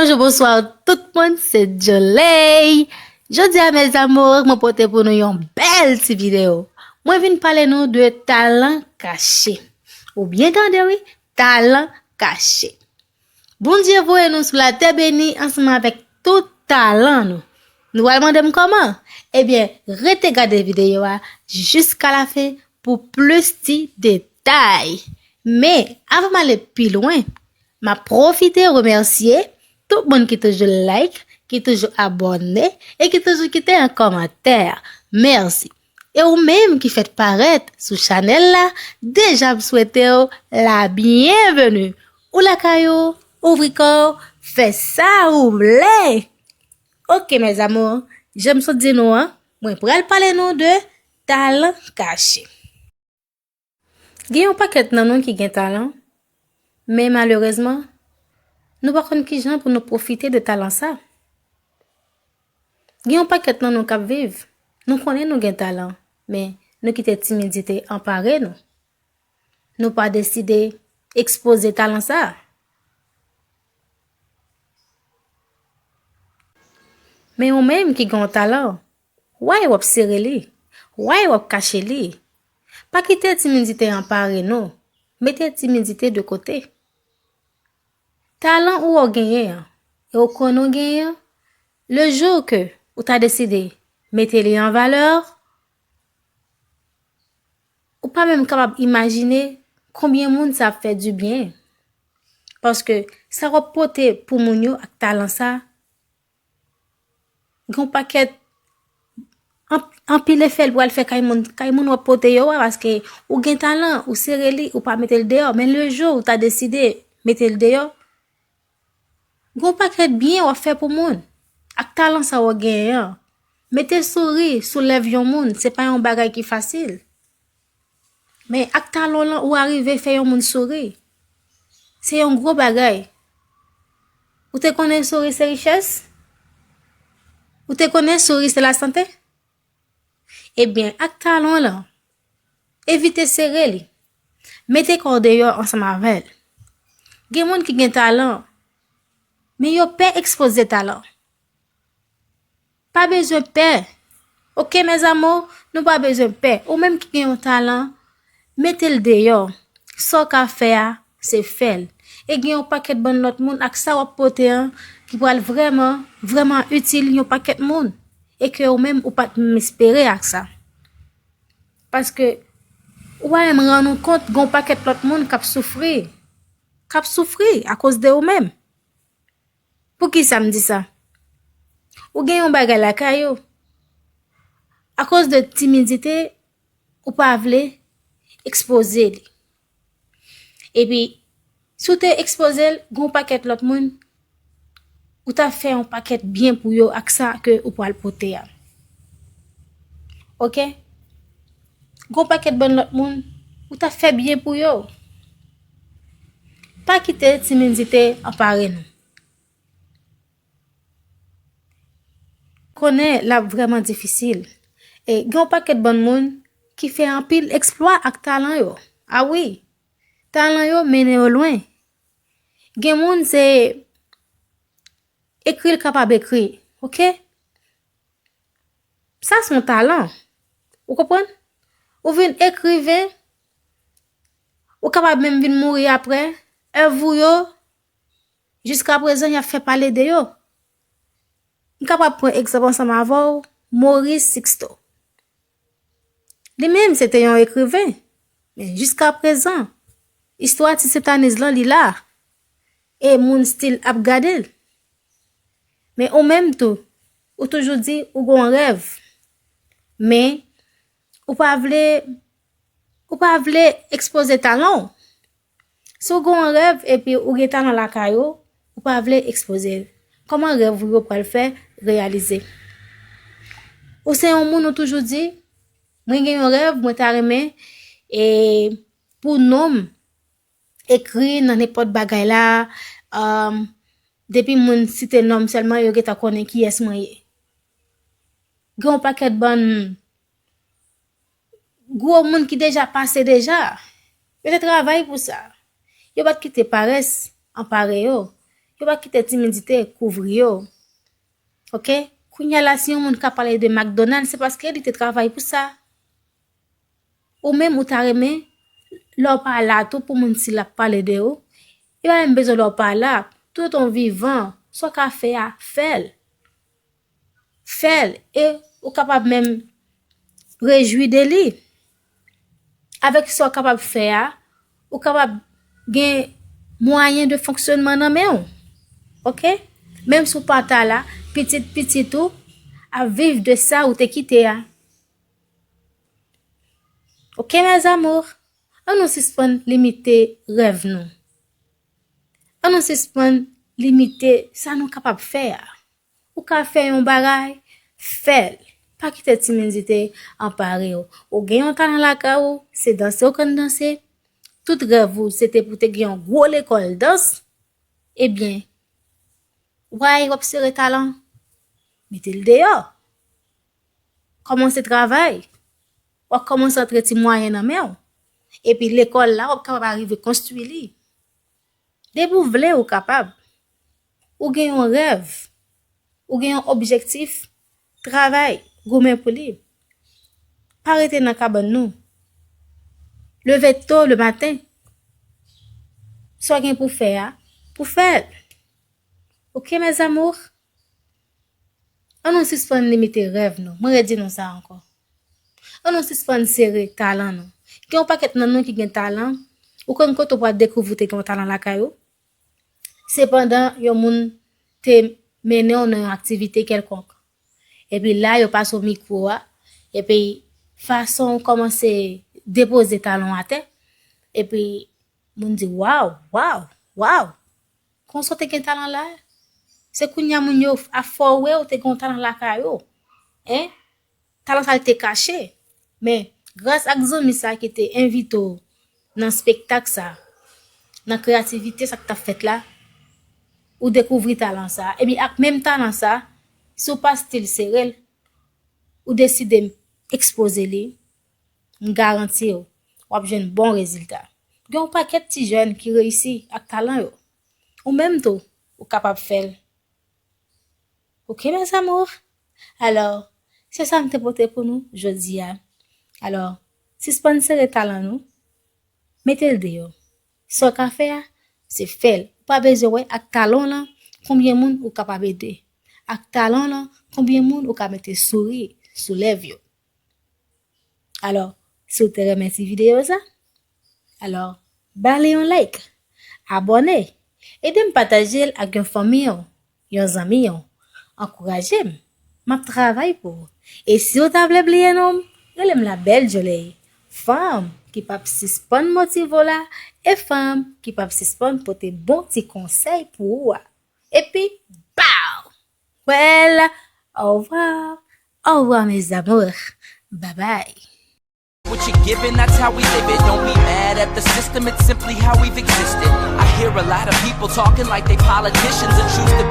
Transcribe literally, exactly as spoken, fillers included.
Bonjou, bonswa tout moun, se Joley. Jodi a, mes amours, mwen pote pou nou yon bèl ti videyo. Mwen vin pale nou de talan kache. Ou byen tande, wi, talan kache. Bondye voye nou sou latè beni ansanm avèk tout talan nou. Nou pral mande m kòman? Ebyen, rete gade videyo a jiska lafen pou plis ti detay. Men, avan m ale pi lwen, m ap pwofite remèsye tout moun ki toujou like, ki toujou abòne e ki toujou kite yon kòmantè. Mèsi. E ou menm ki fèk parèt sou chanèl la, deja m swete w la byenveni. Ou lakay ou, ouvri kò w, fè sa ou vle. Ok, mes amours, jan m sot di nou an, mwen pral pale nou de talan kache. Gen yon pakèt nan nou ki gen talan, men malerezman, nou pa konn kijan pou nou pwofite de talan sa. Gen yon pakèt nan nou k ap viv, nou konnen nou gen talan, men nou kite timidite anpare nou. Nou pa deside ekspoze talan sa. Men ou menm ki gen yon talan, why w ap sere li? Why w ap kache li? Pa kite timidite anpare nou. Mete timidite de kote. Talan ou wè w genyen an, e ou konnen w genyen an, le jou ke ou ta deside mete li an valè, ou pa menm kapab imajine konbyen moun sa ap fè dibyen. Paske sa w ap pote pou moun yo ak talan sa, gen yon pakèt, an-, anpil efè l pral fè kay moun, kay moun w ap pote yo a, paske ou gen talan, ou sere li, ou pa mete l deyò. Men le jou ou ta deside mete l deyò, gen yon pakèt byen w ap fè pou moun. Ak talan sa w genyen an, mete souri sou lèv yon moun, se pa yon bagay ki fasil. Men ak talan w lan, ou arive fè yon moun souri. Se yon gwo bagay. Ou te konnen souri se richès? Ou te konnen souri se lasante? Ebyen, ak talan w lan, evite sere li. Mete kò w deyò ansanm avè l. Gen moun ki gen talan, men yo pè ekspoze talan. Pa bezwen pè. Ok, mes amours, nou pa bezwen pè. Ou menm ki gen yon talan, mete l deyò. Sa w ka fè a, se fè l. E gen yon pakèt bann lòt moun ak sa w ap pote an ki pral vrèman, vrèman itil yon pakèt moun. E ke ou menm ou pa t menm espere ak sa. Paske ou pa menm rann ou kont gen yon pakèt lòt moun k ap soufri. K ap soufri akoz de ou menm. Poukisa m di sa? Ou gen yon bagay lakay ou. Akoz de timidite, ou pa vle ekspoze li. Epi, si w te ekspoze l, gen yon pakèt lòt moun, ou ta fè yon pakèt byen pou yo ak sa ke ou pral pote a. Ok? Gen yon pakèt bann lòt moun, ou ta fè byen pou yo. Pa kite timidite anpare nou. Konnen l ap vrèman difisil. E gen yon pakèt bann moun ki fè anpil eksplwa ak talan yo. A wi, talan yo mennen yo lwen. Gen moun se ekri l kapab ekri, ok? Sa se yon talan. Ou konprann? Ou vin ekriven, ou kapab menm vin mouri apre, èv ou yo, jiska prezan, y ap fè pale de yo. M kapab pran egzanp ansanm avè w, Maurice Sixto. Li menm, se te yon ekriven. Men jiska prezan, istwa Ti Sentaniz lan, li la. E moun still ap gade l. Men ou menm tou, ou toujou di ou gen yon rèv. Men, ou pa vle, ou pa vle ekspoze talan w. Si w gen yon rèv epi ou gen talan lakay ou, ou pa vle ekspoze l. Kòman rèv ou yo pral fè reyalize? Ou se yon moun ou toujou di, mwen gen yon rèv, mwen ta renmen, e, pou non m ekri nan nenpòt bagay la, um, depi moun site non m sèlman, yo gentan konnen kiyès mwen ye. Gen yon pakèt bann gwo moun ki deja pase deja. Yo te travay pou sa. Yo pa t kite parès anpare yo. Yo pa kite timidite kouvri yo. Oke? Kounye a la, si yon moun ka pale de McDonald, se paske li te travay pou sa. Ou menm, ou ta renmen, lè w pa la tou pou moun si l ap pale de ou. Li pa menm bezwen lè w pa la. Toutan w vivan, sa w ka fè a, fè l. Fè l. E ou kapab menm rejwi de li. Avèk sa w kapab fè a, ou kapab gen mwayen de fonksyonman nan men w. Oke? Menm si w pa ta la, pitit pitit ou ap viv de sa ou te kite a. Oke, mes amours? An nou sispann limite rèv nou. An nou sispann limite sa nou kapab fè a. Ou ka fè yon bagay, fè l. Pa kite timidite anpare w. Ou gen yon talan lakay ou, se danse ou konn danse. Tout rèv ou, se te pou te gen yon gwo lekòl dans. Ebyen, why w ap sere talan? Mete l deyò. Kòmanse travay. W ap kòmanse antre ti mwayen nan men w. Epi lekòl la, w ap kapab arive konstwi li. Depi w vle, ou kapab. Ou gen yon rèv. Ou gen yon objektif. Travay, goumen pou li. Pa rete nan kabann nou. Leve to le maten. Sa w gen pou fè a, pou fè l. Oke, mes amours? An nou sispann limite rèv nou. Mwen redi nou sa ankò. An nou sispann sere talan nou. Gen yon pakèt nan nou ki gen talan. Ou konn kote w pral dekouvri w te gen yon talan lakay ou? Se pandan yon moun te mennen w nan yon aktivite kèlkonk. Epi la, yo pase w mikwo a. Epi fason w kòmanse depoze talan w atè. Epi moun di, "Waw, waw, waw! Konsa w te gen talan la?" Se kounye a moun yo ap fè w wè w te gen yon talan lakay ou. Hein? Talan sa l te kache. Men, gras ak zanmi sa ki te envite w nan spektak sa, nan kreyativite sa k t ap fèt la, ou dekouvri talan sa. Epi ak menm talan sa, si w pa still sere l, ou deside ekspoze li, m garanti w, w ap jwenn bon rezilta. Gen yon pakèt ti jèn ki reyisi ak talan yo. Ou menm tou, ou kapab fè l. Oke, mes amours? Alò, se sa m te pote pou nou jodi a. Alò, sispann sere talan nou, mete l deyò. Sa w ka fè a, se fè l. Ou pa bezwen wè ak talan w lan, konbyen moun ou kapab ede. Ak talan w lan, konbyen moun ou ka mete souri sou lèv yo. Alò, si w te renmen ti videyo sa, alò, ba li yon like, abòne, ede m pataje l ak yon fanmi w, yon zanmi w. Ankouraje m, m ap travay pou ou. E si w ta vle bliye non m, rele m Labelle Jolie, fanm ki p ap sispann motive w la, e fanm ki p ap sispann pote bon ti konsèy pou ou a. Epi, baw! Well, au revoir, au revoir mes amours, bye bye. What you giving, that's how we live it. Don't be mad at the system, it's simply how we've existed. I hear a lot of people talking like they politicians and choose to